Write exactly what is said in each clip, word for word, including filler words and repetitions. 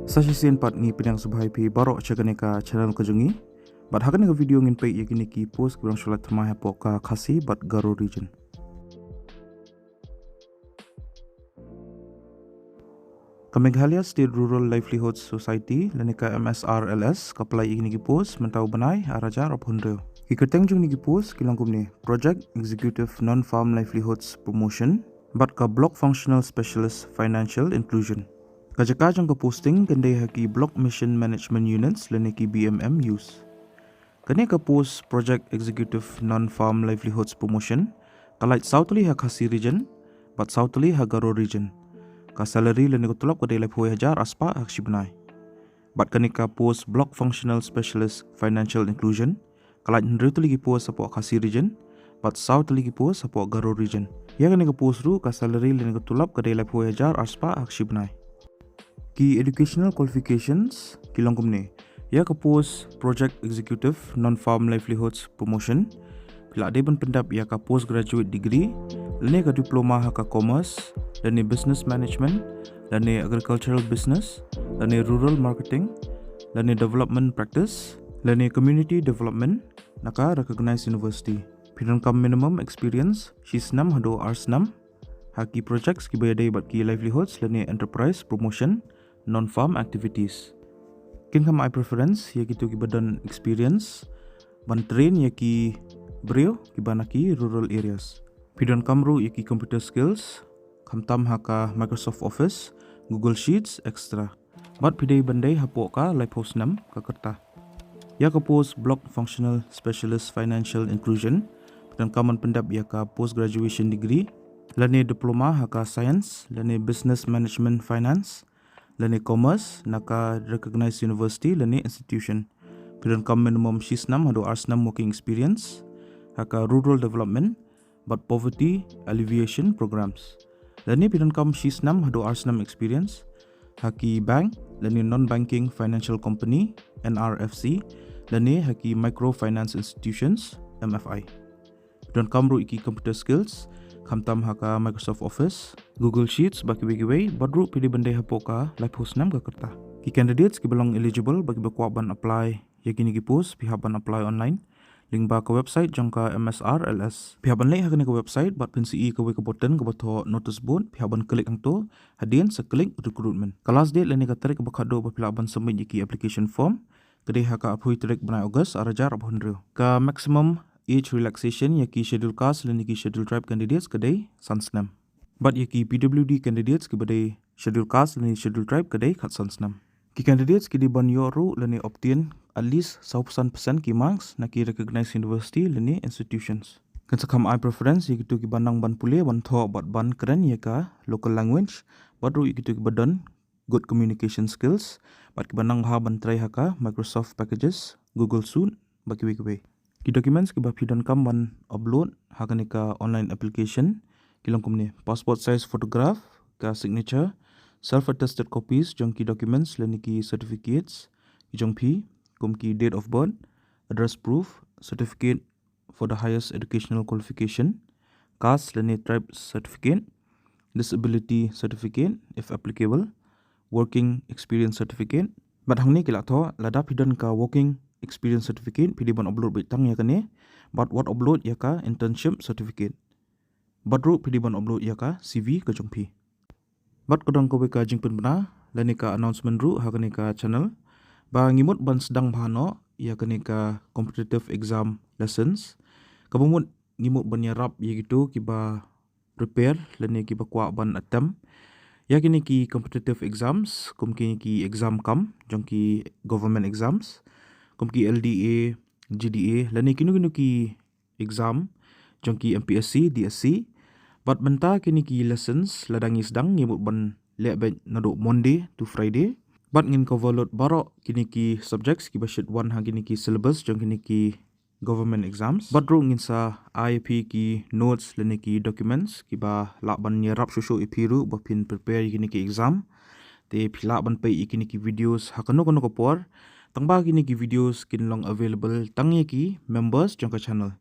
Sa shisien pat ngi pdiang sngewbha ïa phi baroh sha kane ka channel ka jong ngi. Bad ha kane ka video ngin peit ïa kine ki post kiba dang shu lait thymmai hapoh ka Khasi bad Garo region. Ka Meghalaya State Rural Livelihoods Society lane ka M S R L S ka plie ïa kine ki post mynta u bnai ar hajar arphew hynriew. Ki kyrteng jong kine ki post ki long kumne: Project Executive Non-Farm Livelihoods Promotion bad ka Block Functional Specialist Financial Inclusion. Ka jaka jong ka posting kan dei ha ki Block Mission Management Units lane ki B M M Us. Kane ka post Project Executive Non-Farm Livelihoods Promotion ka lait saw tylli ha Khasi region bad saw tylli ha Garo region. Ka salary lane ka tulop ka dei laiphew hajar arspah ha ka shi bnai. Bad kane ka post Block Functional Specialist Financial Inclusion ka lait hynriew tylli ki post hapoh Khasi region bad saw tylli ki post hapoh Garo region. Ïa kane ka post ruh ka salary lane ka tulop ka dei laiphew hajar arspah ha ka shi bnai. Ki educational qualifications ki long kumne: ïa ka post Project Executive Non-Farm Livelihoods Promotion phi lah dei ban pyndep ïa ka postgraduate degree lane ka diploma ha ka commerce lane business management lane agricultural business lane rural marketing lane development practice lane community development na ka recognized university. Phi donkam minimum experience shi snem haduh ar snem ha ki projects kiba ïadei bad ki livelihoods lane enterprise promotion non-farm activities. Kin kham ai preference ïa kito kiba don experience ban train ïa ki briew kiba na ki rural areas. Phi donkam ruh ïa ki computer skills khamtam ha ka Microsoft Office, Google Sheets, et cetera. Bad phi dei ban dei hapoh ka laiphew snem ka rta. Ïa ka post Block Functional Specialist Financial Inclusion phi donkam ban pyndep ïa ka post graduation degree lane diploma ha ka science lane business management finance lane commerce na ka recognized university lane institution. Phi donkam minimum shi snem haduh ar snem working experience ha ka rural development bad poverty alleviation programs. Lane phi donkam shi snem haduh ar snem experience ha ki bank lane non-banking financial company, N R F C, lane ha ki microfinance institutions, M F I. Phi donkam ruh ïa ki computer skills khamtam ha ka Microsoft Office, Google Sheets bad kiwei kiwei, bad ruh phi dei ban dei hapoh ka laiphew snem ka rta. Ki candidates kiba long eligible bad kiba kwah ban apply ïa kine ki post phi hap ban apply online lyngba ka website jong ka M S R L S. Phi hap ban leit ha kane ka website bad pynsih ïa kawei ka button kaba thoh notice board, phi hap ban click hangto, hadien sa click recruitment. Ka last date lane ka tarik kaba khatduh ba phi lah ban submit ïa ki application form ka dei ha ka arphew tarik bnai August ar hajar arphew hynriew. Ka maximum age relaxation ïa ki schedule caste lane ki schedule tribe candidates ka dei san snem. Bad ïa ki P W D candidates kiba dei schedule caste lane schedule tribe ka dei khatsan snem. Ki candidates ki dei ban ïoh ruh lane obtain at least sawphew san percent ki marks na ki recognized university lane institutions. Kan sa kham ai preference ïa kito kiba nang ban pule, ban thoh bad ban kren ïa ka local language, bad ruh ïa kito kiba don good communication skills bad kiba nang bha ban trei ha ka Microsoft packages, Google Suite bad kiwei kiwei. Ki documents kiba phi donkam ban upload ha kane ka online application ki long kumne: passport size photograph, ka signature, self attested copies jong ki documents lane ki certificates ki jong phi, kum ki date of birth, address proof, certificate for the highest educational qualification, caste lane tribe certificate, disability certificate if applicable, working experience certificate. Bad hangne ki la thoh, lada phi don ka working experience certificate phi dei ban upload beit tang ïa kane, bad wat upload ïa ka internship certificate. Bad ruh phi dei ban upload ïa ka C V ka jong phi. Bad ka don kawei ka jingpynbna lane ka announcement ruh ha kane ka channel ba ngi mut ban sdang bha noh ïa kane ka competitive exam lessons. Kaba mut ngi mut ban ïarap ïa kito kiba prepare lane kiba kwah ban attempt ïa kine ki competitive exams, kum kine ki exam kam jong ki government exams, kum ki L D A, G D A lane kino kino ki exam jong ki M P S C, D S C. Bad mynta kine ki lessons lada ngi sdang ngi mut ban leh beit naduh Monday to Friday. Bad ngin cover lut baroh kine ki subjects kiba shit wan ha kine ki syllabus jong kine ki government exams. Bad ruh ngin sa ai phi ki notes lane ki documents kiba lah ban ïarap shuh shuh ïa phi ruh ba phin prepare ïa kine ki exam. Te phi lah ban peit ïa kine ki videos ha kano kano ka por. Tang ba kine ki videos kin long available tang ïa ki members jong ka channel.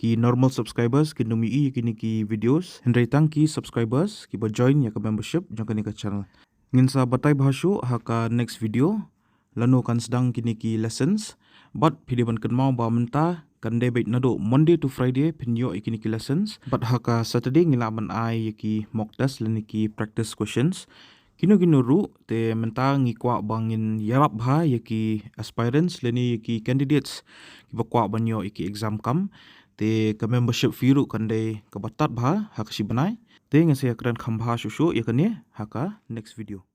Ki normal subscribers kin ym ïohi ïa kine ki videos, hynrei tang ki subscribers kiba join ïa ka membership jong kane ka channel. Ngin sa batai bha shuh ha ka next video lano kan sdang kine ki lessons. Bad phi dei ban kynmaw ba mynta kan dei beit naduh Monday to Friday phin ïoh ïa kine ki lessons. Bad ha ka Saturday ngi lah ban ai ïa ki mock test lane ki practice questions. Kino kino ruh te mynta ngi kwah ba ngin ïarap bha ïa ki aspirants lane ïa ki candidates kiba kwah ban ïoh ïa ki exam kam. Te ka membership fee ruh kan dei kaba tad bha ha ka shi bnai. Te ngin sa ïakren kham bha shuh shuh ïa kane ha ka next video.